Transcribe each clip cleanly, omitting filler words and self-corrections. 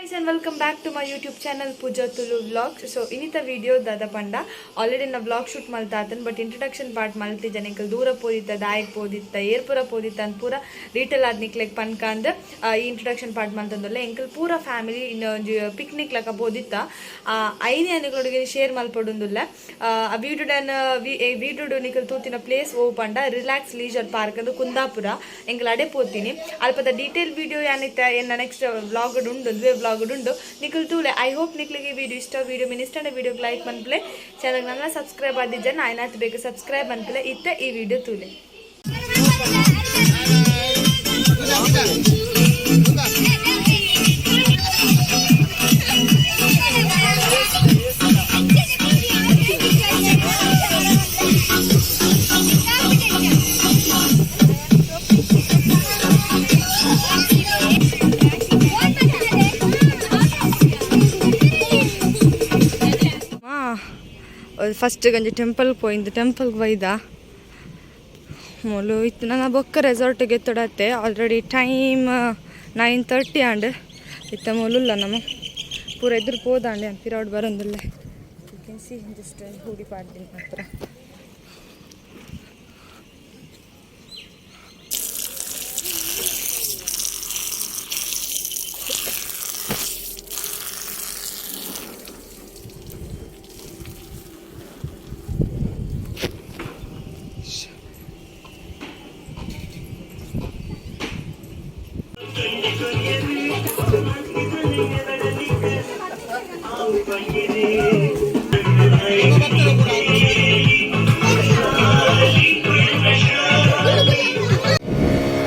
Guys, and welcome back to my YouTube channel, Pooja Tulu vlog. So ಇನಿತ video ದಾದ ಪಂಡ, already ನಾ vlog shoot ಮಲ್ತಾತನ್, but introduction part ಮಲ್ತಿ ಜನಕ್ಕೆ ದೂರ ಪೋದಿತ್ತ, ದಾಯಕ್ ಪೋದಿತ್ತ, ಏರ್ಪುರ ಪೋದಿತ್ತ ಅಂತ ಪೂರ ಡೀಟೇಲ್ ಆದ್ ನಿಕ್ಲೆಗ್ ಪನ್ಕಾಂದ್ ಈ ಇಂಟ್ರೊಡಕ್ಷನ್ ಪಾರ್ಟ್ ಮಲ್ತಂದಲ್ಲ. ಎಂಕಲ್ ಪೂರ ಫ್ಯಾಮಿಲಿ ಇನ್ನೊಂಜಿ ಪಿಕ್ನಿಕ್ ಲಕ ಪೋದಿತ್ತ. Any ಅನುಗಳಿಗೆ share ಮಲ್ಪೊಡುಂದುಲ್ಲ. ಆ ವೀಡಿಯೋಡನ್ ವೀಡಿಯೋಡು ನಿಕಲ್ ತೂತಿನ ಪ್ಲೇಸ್ ಓ ಪಂಡ ರಿಲ್ಯಾಕ್ಸ್ ಲೀಜರ್ ಪಾರ್ಕ್, ಅದು ಕುಂದಾಪುರ. ಎಂಕಲ್ ಅಡೆ ಪೋತೀನಿ. ಅಲ್ಪದ ಡೀಟೇಲ್ ವಿಡಿಯೋ ಯಾನಿತ್ತ ಎನ್ನ ನೆಕ್ಸ್ಟ್ ವ್ಲಾಗ್ ಉಂಡು, ಒಂದುವೆ ವ್ಲಾಗ್ ಉಂಡು, ನಿಕಲ್ ತೂಲೆ. I hope ನಿಕ್ಲಿಗೆ ಈ ವಿಡಿಯೋ ಇಷ್ಟ. ವಿಡಿಯೋ ಮಿನಿಸ್ಟಂಡ ವಿಡಿಯೋಗೆ ಲೈಕ್ ಮನ್ಪ್ಲೆ. ಚಾನಲ್ ನನ್ನ ಸಬ್ಸ್ಕ್ರೈಬ್ ಆದಿಜ್ಜನ ಆಯ್ನಾತ್ ಬೇಕು ಸಬ್ಸ್ಕ್ರೈಬ್ ಮನ್ಪ್ಲೆ. ಇತ್ತ ಈ ವಿಡಿಯೋ ತೂಲೆ. ಫಸ್ಟ್ ಗಂಜಿ ಟೆಂಪಲ್ ಪೋಯಿಂದು, ಟೆಂಪಲ್ ಬೈದ ಮೊಲು ಇತ್ತು. ನನ್ನ ಬೊಕ್ಕ ರೆಸಾರ್ಟಿಗೆ ಎತ್ತೊಡತ್ತೆ. ಆಲ್ರೆಡಿ ಟೈಮ್ 9:30 ಆಂಡ್. ಇತ್ತ ಮೊಲುಲ್ಲ ನಮ್ಮ ಪೂರ ಎದುರು ಪೋದಾಂಡೆ ಪಿರೌಡ್ ಬರೋಂದುಲ್ಲೆ. You can see, just hoodie ಪಾಡ್ದಿನಿ ಮಾತ್ರ.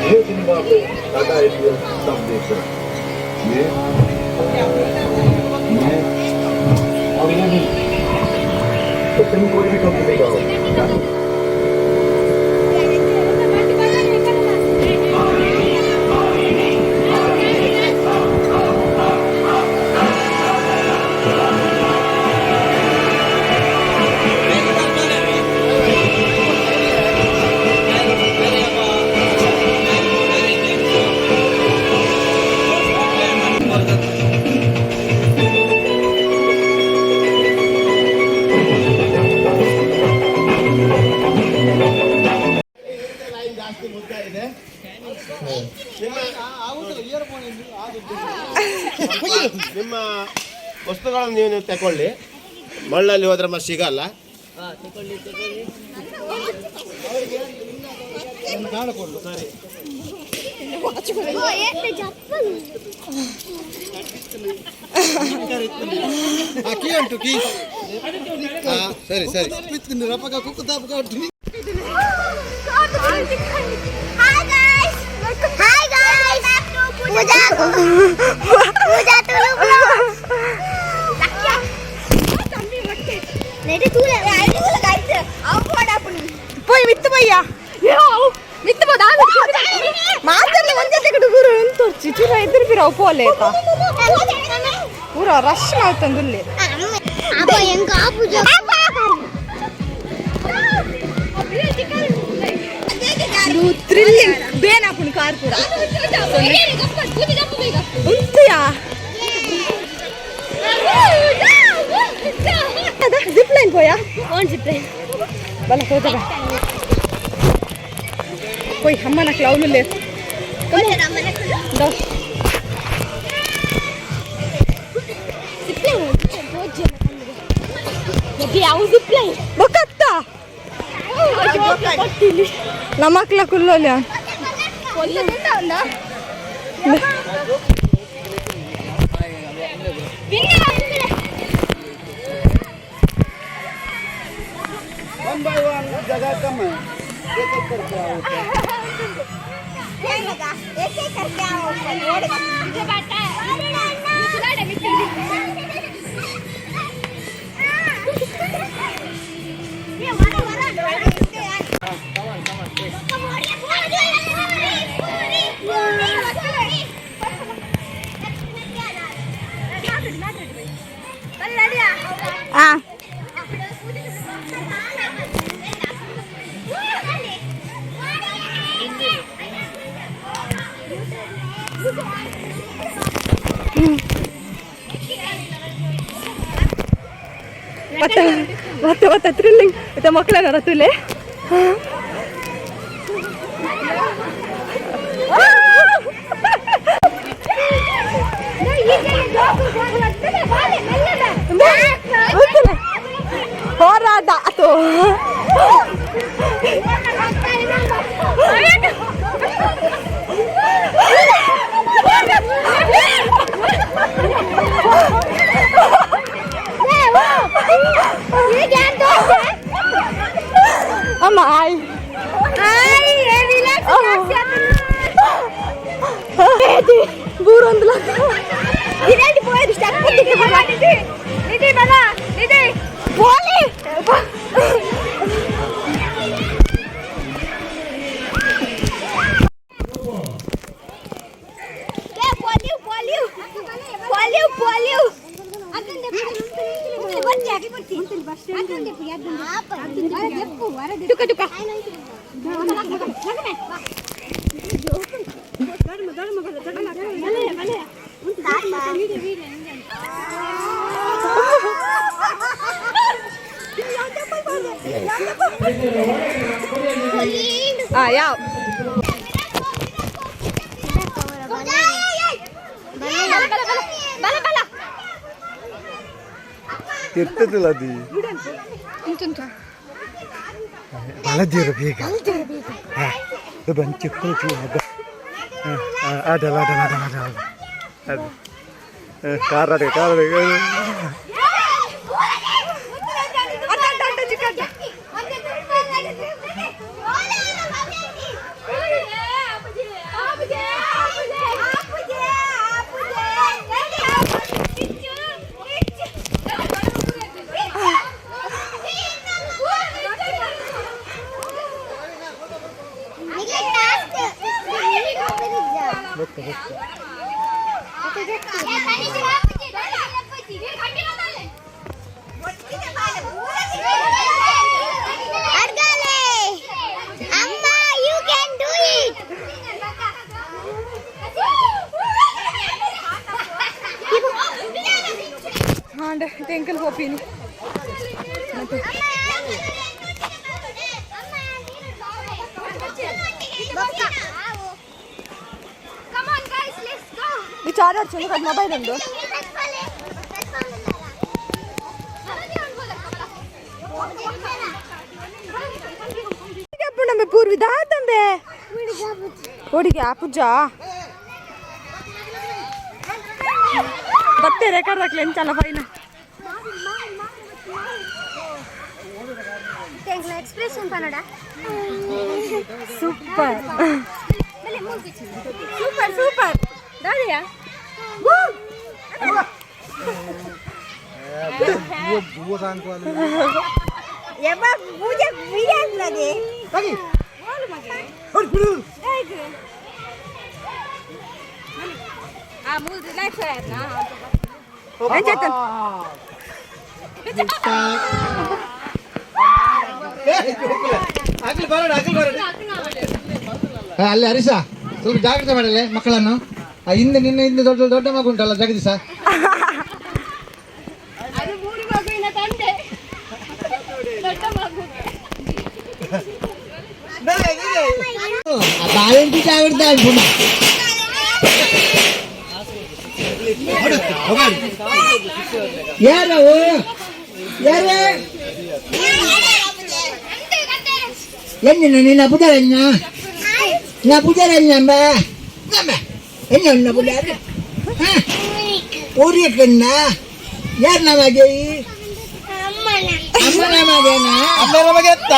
ये सिनेमा पे टाटा एरियल सब देख रहे हैं। ये और ये भी, तो फिल्म कोई भी कंपनी का हो। ಜಾಸ್ತಿ ಮುದ್ದ ಇದೆ. ನಿಮ್ಮ ವಸ್ತುಗಳನ್ನು ನೀವು ತಗೊಳ್ಳಿ. ಮಳ್ಳಲ್ಲಿ ಹೋದ್ರೆ ಮತ್ತೆ ಸಿಗಲ್ಲ. ಸರಿ. ಕೀ ಉಂಟು, ಕೀ. ಸರಿ ಸರಿ. Hi guys! Hi guys! Pooja Pooja Tulu vlogs. ನೆಡಿ ತೂಲೆ ಪೋಯ್ ಮಿತ್ತು ಪಯ್ಯ, ಮಿತ್ತು ಪೋದ ಮಾತಾಡ್ಲಿ. ಒಂದೇ ಕಡೆ ಗುರು ಎಂತೊರ್ಚಿ ಚೂರ ಎದುರು ಪಿರ ಪೋಲೇತ ಪೂರ ರಶ್ ಮಾಡ್ತಂದುಲ್ಲೆ. ಅಪ್ಪ ಎಂಗ ಪೂಜಾ ಥ್ರಿಲ್ಲಿಂಗ್ ಬೇನಾಪುಣ್ ಕಾರ್ ಪೂರ ಉಂತುಯಾ. ಜಿಪ್ ಲೈನ್ ಪೋಯಾ? Zip line. ಬಲ ಹೋದವ ಪೋಯ್. ಅಮ್ಮನ ಕ್ಲೌನುಲ್ಲೇ. ಜಿಪ್ ಲೈನ್ ಯಾವ ಜಿಪ್ ಲೈನ್? ಬೊಕ್ಕತ್ತ ನಮಕ್ಲ ಕುಲ್ಲೋಲ್ಯ. वन बाय वन जगह कम है, एक एक करके आओ। एक एक करके आओ. ಆ ಮತ್ತೆ ಮತ್ತೆ ಮತ್ತೆ ಥ್ರಿಲ್ಲಿಂಗ್ ಮತ್ತೆ ಮಕ್ಕಳ ತುಲೆ. ಹೋರಾಟ ಅದು. ಅಮ್ಮ ಆಯ್ ಬೂರೊಂದು. ಪೋಲಿ. ಯಾವ ತಿರ್ತದಿಲ್ಲ ಅದು. ಬಲದಿರು ಬೇಗ ಬಂದು ಚಿಕ್ಕ ಆಡಲ್ಲ ಆಡಲ್ಲ ಆಡಲ್ಲ ಆಡಲ್ಲ ಅದು ಕಾರ್ ಅಡೆ ಕಾರ್ ಅಡೆ. ಅಮ್ಮ, you can do it. ಹಾಂಡ ಟೆಂಕಲ್ ಹೋಪಿನಿ. Come on guys, let's go. ಈ ಚಾರ್ಜ್ ಚಂದ ಮೊಬೈಲ್ ಉಂಡು. ನಂಬೆ ಪೂರ್ವಿ ದಾತಂಬೆ ಹುಡುಗಿ ಆ ಪೂಜಾ ಬತ್ತೆ ರೆಕಾರ್ಡ್ ಹಾಕ್ಲಿ ಎಂಚಲ್ಲ ಫೈನ. ಎಕ್ಸ್ಪ್ರೆಷನ್ ಪನ್ನಡ. ಸೂಪರ್ ಸೂಪರ್ ಸೂಪರ್ ದಾದಿಯಾ. ಪೂಜೆ ಬಿಡಿಯಾಗ್ಲದೆ. ಅಲ್ಲಿ ಹರೀಶ, ಸ್ವಲ್ಪ ಜಾಗ್ರತೆ ಮಾಡಲೆ ಮಕ್ಕಳನ್ನು. ಆ ಹಿಂದೆ ನಿನ್ನ ಹಿಂದೆ ದೊಡ್ಡ ದೊಡ್ಡ ಮಗು ಉಂಟಲ್ಲ ಜಗದೀಶ. ಬಾಳೆಂಟಿ ಜಾಗ್ರತೆ ಆಗ್ಬಿಡ. ಯಾರು ಯಾರೇ ಎನ್ನ ನಿನ್ನ ಪುದರನ್ನ ನಾ ಪುಜಾರನ್ನಂಬ ನಮ್ಮ என்ன உன்ன புள்ளாரு ஊரியக்கண்ணா ಯಾರು ನಮಗೆ ಅಮ್ಮ ನಮಗೇನಾ? ಅಮ್ಮ ನಮಗೆ ಎತ್ತ.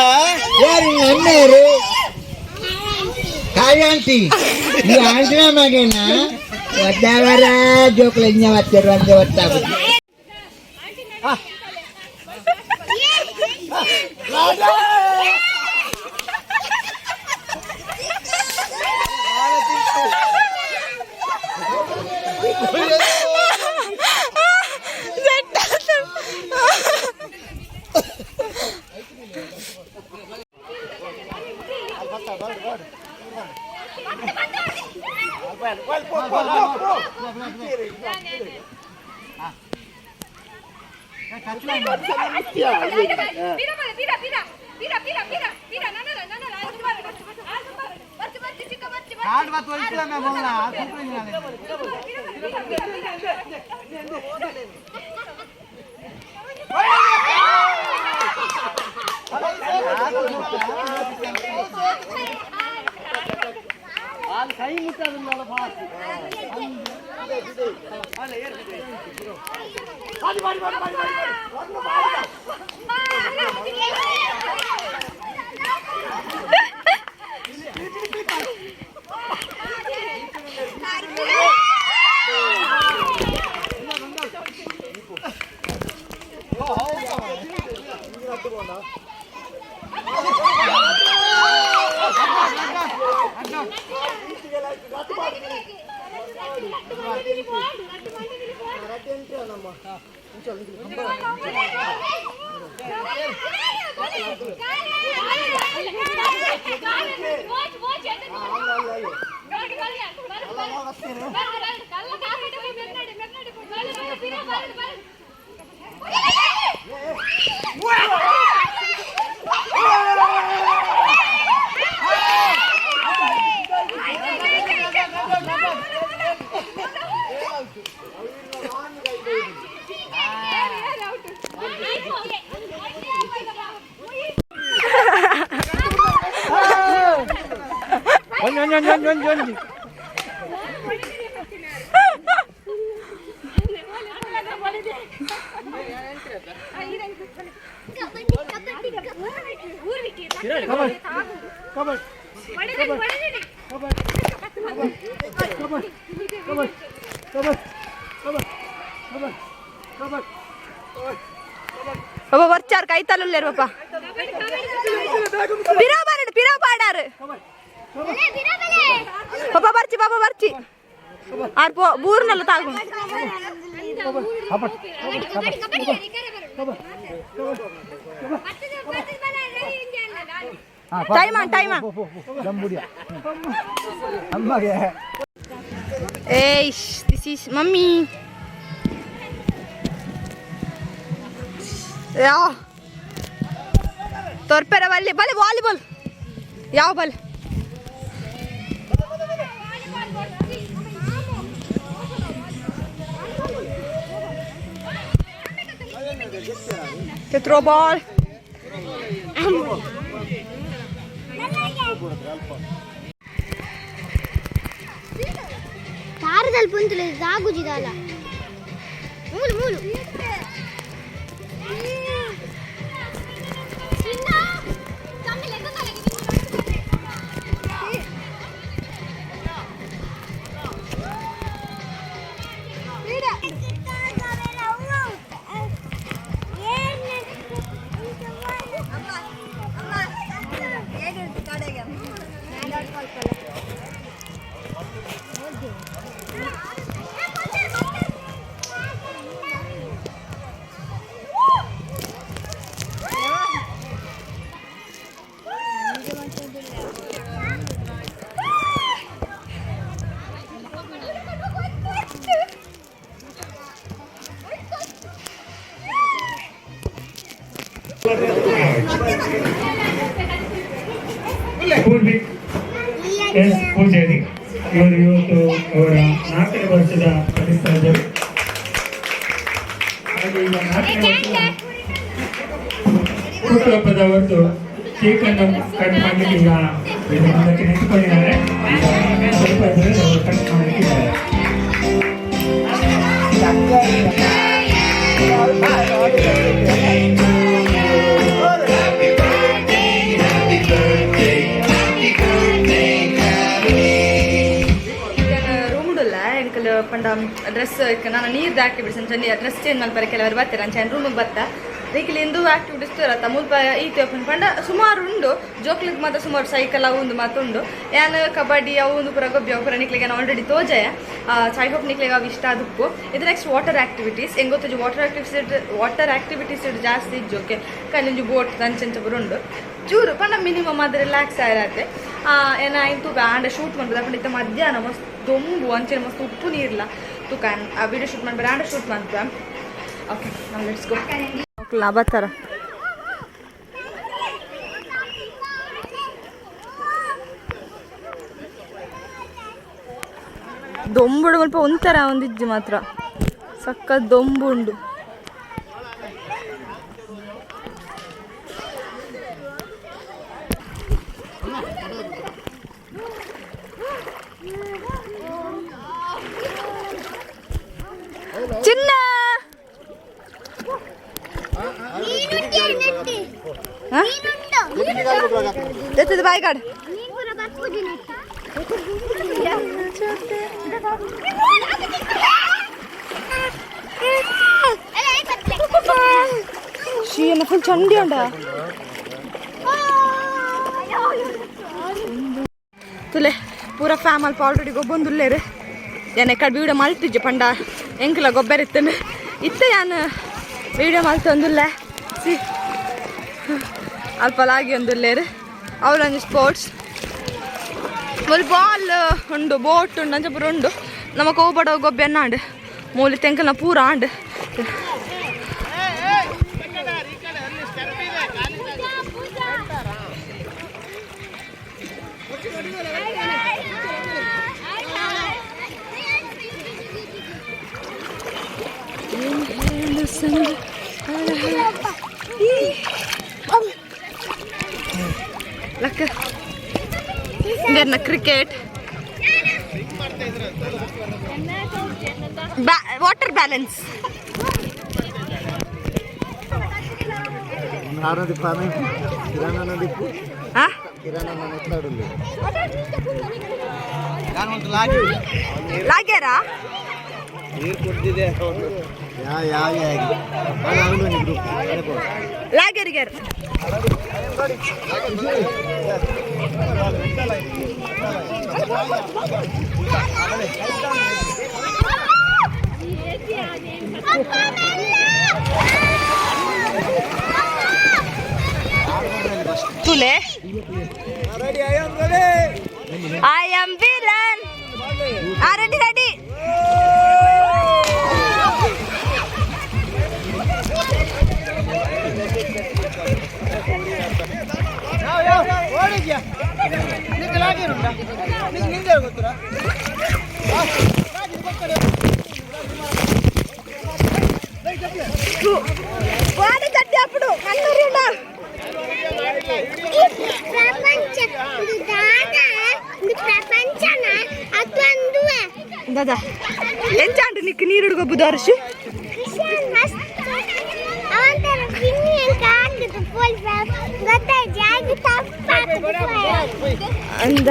ಯಾರು ನಿನ್ನ ಅಮ್ಮೆಯರು? ಕಾಯಿ ಆಂಟಿ, ಈ ಆಂಟಿ ನಮಗೇನಾ? ಒದ್ದಾವರ ಜೋಕ್ಲ ಇಂಜ ಬತ್ತಾರೆ ಒಂದೇ ಒತ್ತಾಗುದು. ಒಂಜಿ ಒಂಜಿ ಒಂಜಿ ಒಂಜಿ ಒಂಜಿ. ಪಾಪ ಬರ್ಚಾರ್ ಕೈತಲ್ಲುಲ್ಲೇರು ಪಾಪ. ಪಿರವ್ ಬಾರಡು, ಪಿರವ್ ಪಾಡಾರು. ಪಾಪ ಬರ್ಚಿ, ಪಾಪ ಬರ್ಚಿ. ಆರ್ ಪೋ ಬೂರ್ನಲ್ಲ ತಾಗು. Time time. ಅಮ್ಮಗೆ. ಏಯ್, this is mummy. Yeah ತೊರ್ಪೆರ ಬಲ್ಲಿ ಬಲೆ ವಾಲಿಬಾಲ್ ಯಾವ ಬಲ್. Throw ball. ತಾರದಲ್ಲಿ ಪುಂತುಲೆ ಸಾಗುಜಿದಾಲ ಮೂಲು ಮೂಲು. ಪೂರ್ವಿಕ್ ಎಸ್ ಪೂಜಾರಿ ಇವರು ಇವತ್ತು ಅವರ 4ನೇ ವರ್ಷದ ಕಲಿಸ್ತಾ ಇದ್ದರು. ಹಾಗೆ ಈಗ 4ನೇ ವರ್ಷದ ಹುಟ್ಟುಹಬ್ಬದ ಅವತ್ತು ಕೇಕ್ ಅನ್ನು ಕಟ್ ಮಾಡಲಿಕ್ಕೆ ಈಗ ಇದು ಮುಂದಕ್ಕೆ ನಿಂತುಕೊಂಡಿದ್ದಾರೆ. ಈಗ ಸ್ವಲ್ಪ ಇದ್ದರೆ ಅವರು ಕಟ್ ಮಾಡಲಿಕ್ಕಿದ್ದಾರೆ. ರೂಮ್ಡುಲ್ಲ ಎಂಕಲ್ ಪಂಡ ಡ್ರೆಸ್ ನಾನು ನೀರ್ದು ಆಕ್ಟಿವಿಟೀಸ್ ಅಂಚ ಡ್ರೆಸ್ ಚೇಂಜ್ ಮಲ್ಪರೆ ಕೆಲವರು ಬರ್ತಾರೆ. ಅಂಚ ರೂಮಿಗೆ ಬರ್ತಾ ರೀಕಿಲಿ ಇಂದು ಆಕ್ಟಿವಿಟೀಸ್ ತೋರತ್ತ ಮುಲ್ಪ ಈತೆ ಪಂಡ ಸುಮಾರು ಉಂಡು. ಜೋಕ್ಲಿಗೆ ಮಾತ್ರ ಸುಮಾರು ಸೈಕಲ್ ಅವು ಒಂದು ಮಾತು ಉಂಡು. ಯಾನ್ ಕಬಡ್ಡಿ ಅವು ಒಂದು ಪೂರ ಗೊಬ್ಬಿ ಅವು ಪೂರ ನಿಕ್ಲಿಗೆ ಆಲ್ರೆಡಿ ತೋಜಾಯ. I hope ನಿಕ್ಲಿಗೆ ಅವು ಇಷ್ಟ ಆದಪ್ಪು. ಇದು ನೆಕ್ಸ್ಟ್ ವಾಟರ್ ಆಕ್ಟಿವಿಟೀಸ್ ಹೆಂಗ್ ಗೊತ್ತುಜಿ. ವಾಟರ್ ಆಕ್ಟಿವಿಟೀಸ್ ಜಾಸ್ತಿ ಇಜ್ಜು. ಓಕೆ, ಕಲ್ಲಿಂಜು ಬೋಟ್ ಅಂಚಂಚ ಪೂರ ಉಂಡು. ಚೂರು ಪಂಡ ಮಿನಿಮಮ್ ಅದು ರಿಲ್ಯಾಕ್ಸ್ ಆಯಿರತ್ತೆ. ಏನ ತೂಕ ಆಂಡ ಶೂಟ್ ಮಾಡ್ಬೋದು. ಅಪ್ಪಂಡ ಇತ್ತ ಮಧ್ಯಾಹ್ನ ಮಸ್ತ್ ದೊಂಬು, ಅಂಚನೆ ಮಸ್ತ್ ಉಪ್ಪು ನೀರ್ಲ. ತೂಕ ಆ ವಿಡಿಯೋ ಶೂಟ್ ಮಾಡ್ಬೇಡ, ಆಂಡ ಶೂಟ್ ಮಾಡ್ತ. ಓಕೆ, ನಾವು let's go. ಲಾಭ. ದೊಂಬುಡು ಸ್ವಲ್ಪ ಒಂಥರ ಒಂದಿಜ್ಜಿ ಮಾತ್ರ ಸಖತ್ ದೊಂಬುಂಡು. ಚಿನ್ನ. ಹಾ? ಎತ್ತದ ಬಾಯಿ ಕಾಡು. ಶೀನ ಫುಲ್ ಚಂಡಿ ಉಂಡ. ತುಲೆ ಪೂರ ಫ್ಯಾಮ್ ಅಲ್ಪ ಆಲ್ರೆಡಿ ಗೊಬ್ಬೊಂದುಲ್ಲೇರು. ಯಾನ್ ಎಕ್ಕಡ್ ವೀಡಿಯೋ ಮಲ್ತಿಜ್ಜೆ ಪಂಡ ಎಂಕಲ ಗೊಬ್ಬರ ಇತ್ತನು ಇತ್ತೆ ಯಾನ್ ವೀಡಿಯೋ ಮಲ್ತೊಂದುಲ್ಲೆ. ಸಿ, ಅಲ್ಪ ಲಾಗಿ ಒಂದುಲ್ಲೇರು. ಅವಳೊಂಜಿ ಸ್ಪೋರ್ಟ್ಸ್ ಮೂಲು ಬಾಲ್ ಉಂಡು, ಬೋಟ್ ಉಂಡು, ಅಂಚ ಪೂರ ಉಂಡು. ನಮ್ಮ ಕೋಬಡ ಗೊಬ್ಬೆ ಆಂಡ್ ಮೂಲಿ ತೆಂಕಲ್ನ ಪೂರ ಆಂಡ್. ಲಕ್ಕ ಕ್ರಿಕೆಟ್, ವಾಟರ್ ಬ್ಯಾಲೆನ್ಸ್. ಲಾಗ್ಯಾರಾ? ಲಾಗ್ಯಾರಿಗ್ಯಾರ. ತುಲೆ, I am villain. Ready, ready. వాడి తట్టి అప్పుడు కన్నూరి. ಪ್ರಪಂಚ ಇದು ದಾದ, ಇದು ಪ್ರಪಂಚನ ಅಥವಾ ದಾದಾ ಎಂಚಾಂಡು ನಿಕ್ ನೀರುಡು ಗೊಬ್ಬುದು ಅರ್ಶಿ? ಅವಂತರ ಗಿನ್ನಿ ಎಂಕ ಹಾಕಿದ್ದು ಪೋಲ್ ಗೊತ್ತಾಯ್ತು ಯಾಕೆ ತಪ್ಪಾಕುದು. ಅಂದ.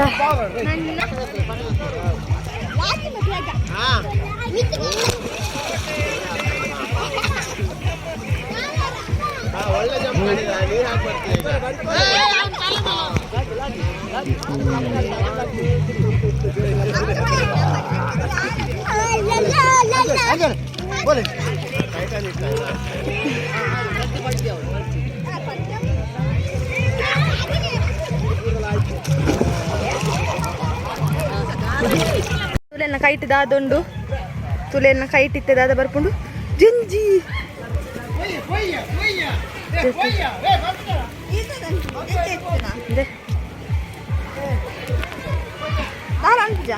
ತುಲೆನ ಕೈಟ್ ದಾದೊಂಡು, ತುಲೆನ ಕೈಟ್ ಇತ್ತೆ ದಾದ ಬರ್ಪುಂಡು ಜಂಜಿ. ದಾಲ ಅನ್ಪುಜ.